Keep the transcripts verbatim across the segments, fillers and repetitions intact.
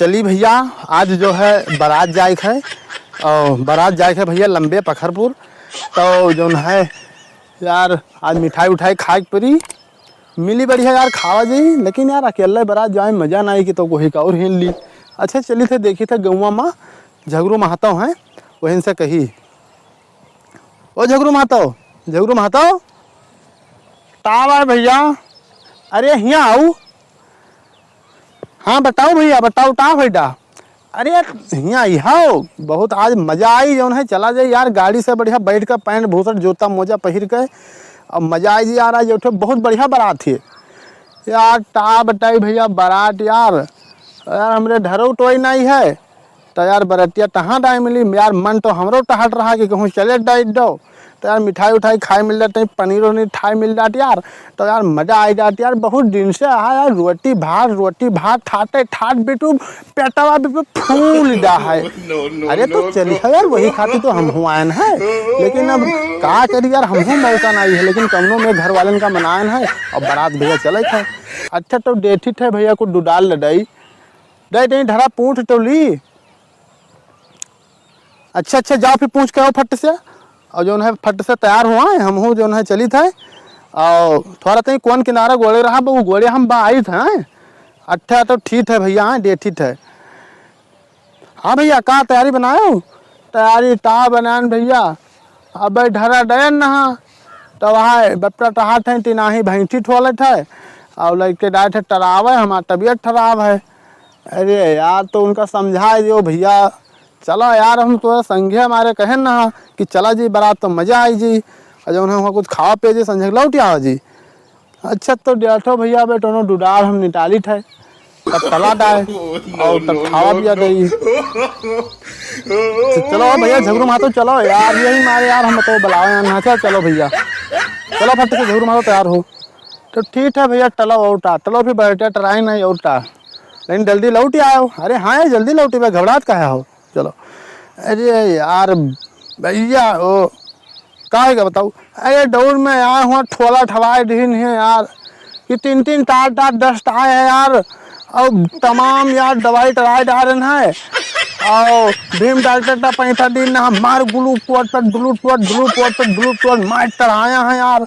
चली भइया, आज जो है बारात जाए के है, और बारात जाए के है भइया लंबे पखरपुर। तो जौन है यार, आज मिठाई उठाई खाए के पड़ी, मिली बढ़िया यार, खावा जाई। लेकिन यार, अकेले बारात जाए में मजा ना आई कि तो कोई का और हिल ली। अच्छा, चली थे, देखी थे गौवा में झगरू महतो हैं, वहीं से कही। ओ झगरू महतो, झगरू महतो, का बा भइया? अरे हियाँ आऊ। हाँ बताओ भइया, बताओ का भइया? अरे हियाँ आओ, बहुत आज मजा आई। जौन है चला जाई यार, गाड़ी से बढ़िया बैठ के, पैंट बुशर्ट जूता मोजा पहिर के, अब मजा आई जी यार। आज एक ठो बहुत बढ़िया बारात है यार। का बताई भइया, बारात यार, यार हमरे ढरऊ टोई नहीं है, तो यार बरतिया टहाँ डाय मिली यार। मन तो हमरो टहट रहा कि कहूँ चले डाइट दो, तो यार मिठाई उठाई खाए मिल जाते, पनीर उनीर खाए मिल जात यार, तो यार मजा आ जात यार। बहुत दिन से आहा यार, रोटी भात, रोटी भात ठाटे ठाट बिटू पेटवा बिटू फूल जा है। अरे तो चली है यार, वही खातिर तो हम हुआन है, लेकिन अब का करी यार, हमहू मौका नहीं है, लेकिन कमनो में घर वालन का मनायन है। अब बारात भइया चले थे। अच्छा तो डेठित है भइया, कुछ डुडाल लडाई दे दे ढरा पूछ तो ली। अच्छा अच्छा, जाओ फिर पूछ के आओ फट से। और जौन है फट से तैयार हुआ है, हमहू जौन है चलित है। और थोड़ा तनी कौन किनारा गोड़े रहा, वो गोड़े हम बा आइत हैं। अच्छा तो ठीक है भइया, हाँ, डेठित है। हाँ भइया, का तैयारी बनायो? तैयारी ता बनान भइया, अब ढरा डयन नहा, तो वहाँ बपरा टहात हैं, तिनाही भैंसी ठोलत है, और लइके डाय थे टरावे, हमार तबियत खराब है। अरे यार, तो उनका समझाए दियो भइया, चला यार, हम तो संगे हमारे कहेन ना कि चला जी बारात, तो मजा आई जी, और जौन है वहाँ कुछ खावा पिया जी, संझे के लौट आवा जी। अच्छा तो डेठो भइया, बे टोनो डुडार हम निटालित है, तब तला डाय और तब खावा पिया दई। तो चलो भइया, झगरू महतो चलो यार, यही मारे यार हम तो बुलावे हैं ना। अच्छा चलो भइया, चलो फट से झगरू महतो तैयार हो। तो ठीक है भइया, टलो और टा, टलो फिर बैठे टराई नहीं और टा, लेकिन जल्दी लौट आयो। अरे हाँ, जल्दी लौटी बे, घबरात काहे हो? चलो। अरे यार भइया, ओ काहे का बताऊ? अरे दौड़ में आए हुआ, ठोला ठवाए ढीन है यार, कि तीन तीन चार चार दस्त आए हैं यार। और तमाम यार दवाई टराए डालन है। और भीम डॉक्टर का पैसा दिन ना, मार ग्लूकोज पर ग्लूकोज, ग्लूकोज पर ग्लूकोज मार चढ़ाया है यार।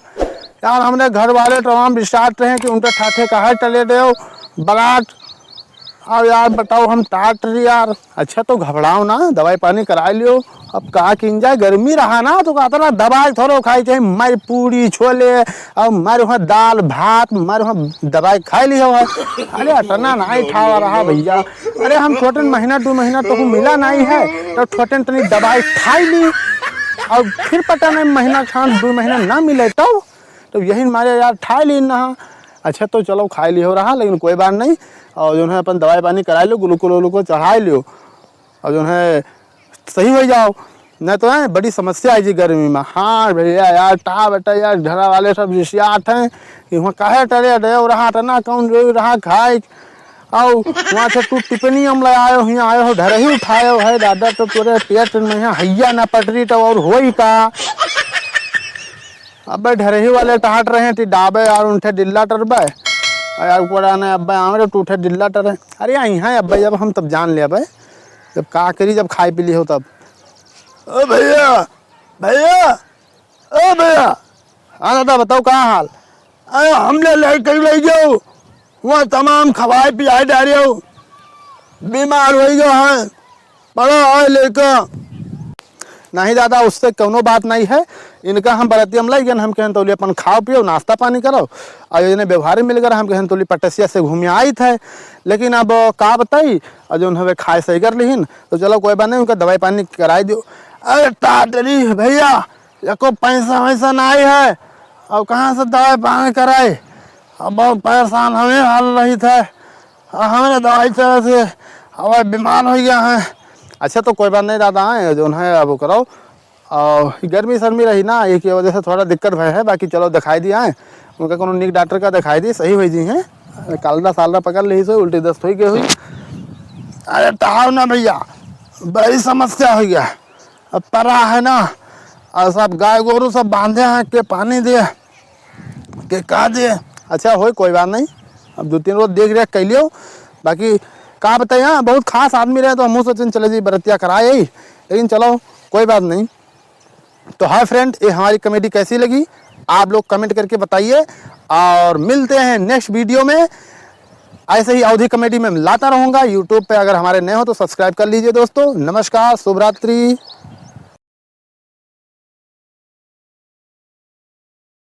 यार हमरे घर वाले तमाम बिसात रहे कि उनका ठाठे का है टले देव बरात। अब यार बताओ, हम टाट रही यार। अच्छा तो घबराओ ना, दवाई पानी कराए लियो। अब का किन जाए, गर्मी रहा ना, तो कहता ना दवाई थोड़ो खाई चाहे, मर पूरी छोले, और मर वहाँ दाल भात, मर वहाँ दवाई खाए लियो है। अरे अतना नहीं ठावा रहा भइया। अरे हम छोटन महीना दो महीना तो मिला नहीं है, तो छोटन तनी दवाई खाई ली, और फिर पता नहीं महीना खान दो महीना ना मिले तो, तो यही मारे यार ठाई लीन ना। अच्छा तो चलो खाई लियो रहा, लेकिन कोई बात नहीं। और जौन है अपन दवाई पानी कराई लियो, ग्लूकोज उलूकोज चढ़ाई लियो, और जौन है सही हो जाओ, नहीं तो है बड़ी समस्या है जी गर्मी में। हाँ भइया यार, टा बेटा यार, घरा वाले सब रिसियात हैं कि वहाँ काहे टरे डे रहा, टना कौन जो रहा खाए। और वहाँ से तू टिपनी हम ले आयो, हियाँ आयो हो, ढरही उठायो है दादा, तो तोरे पेट में यहाँ हैया ना पटरी तो और होई का? अबे ढरही वाले टहट रहे थे डाबे और उनठे डिल्ला टरबे। और यार ऊपर आने अब्बे आमरे टूठे डिल्ला टरे। अरे यहाँ अब्बे जब हम तब जान ले अब्बे, जब का करी, जब खाए पी ली हो तब। ओ भइया, भइया, ओ भइया। हाँ दादा, बताओ का हाल? अरे हमने लेट कर रही जाओ, वहाँ तमाम खवाए पियाए डारे हो, बीमार हो गए हैं, बड़ा है लड़का। नहीं दादा, उससे कौनो बात नहीं है। इनका हम बरतिया में लइ गए, हम कहन तौली अपन खाओ पियो, नाश्ता पानी करो, और इन्हें व्यवहार मिल गया, हम कहन तौली पटसिया से घूमे आई थे। लेकिन अब का बताई, और जौन हवे खाए सही कर लिहिन, तो चलो कोई बात नहीं, उनका दवाई पानी कराई दियो। अरे तातरी भइया, एको पैसा वैसा नहीं है, और कहाँ से दवाई पानी कराई? अब बहुत परेशान हमें हाल रही थे, और हमरे दवाई चले से अब बीमार हो गया है। अच्छा तो कोई बात नहीं दादा, आए जौन है अब करो, और गर्मी सर्मी रही ना, एक वजह से थोड़ा दिक्कत भय है, बाकी चलो दिखाई दिया है, उनका कोनो नीक डॉक्टर का दिखाई दी, सही हो जी हैं। कालरा सालरा पकड़ ली से उल्टी दस्त हो गई हुई। अरे ताव ना भइया, बड़ी समस्या हो गया। अब परा है ना, और सब गाय गोरू सब बांधे हैं, के पानी दे, के का दे। अच्छा होई, कोई बात नहीं, अब दो तीन रोज देख रेख कर लियो, बाकी का बताई, हाँ, बहुत खास आदमी रहे, तो हमहू सोचेन चले जी बरतिया कराए ही, लेकिन चलो, कोई बात नहीं। तो हाय फ्रेंड, ये हमारी कॉमेडी कैसी लगी, आप लोग कमेंट करके बताइए, और मिलते हैं नेक्स्ट वीडियो में। ऐसे ही अवधी कॉमेडी में लाता रहूँगा। यूट्यूब पे अगर हमारे नए हो तो सब्सक्राइब कर लीजिए दोस्तों। नमस्कार, शुभ रात्रि।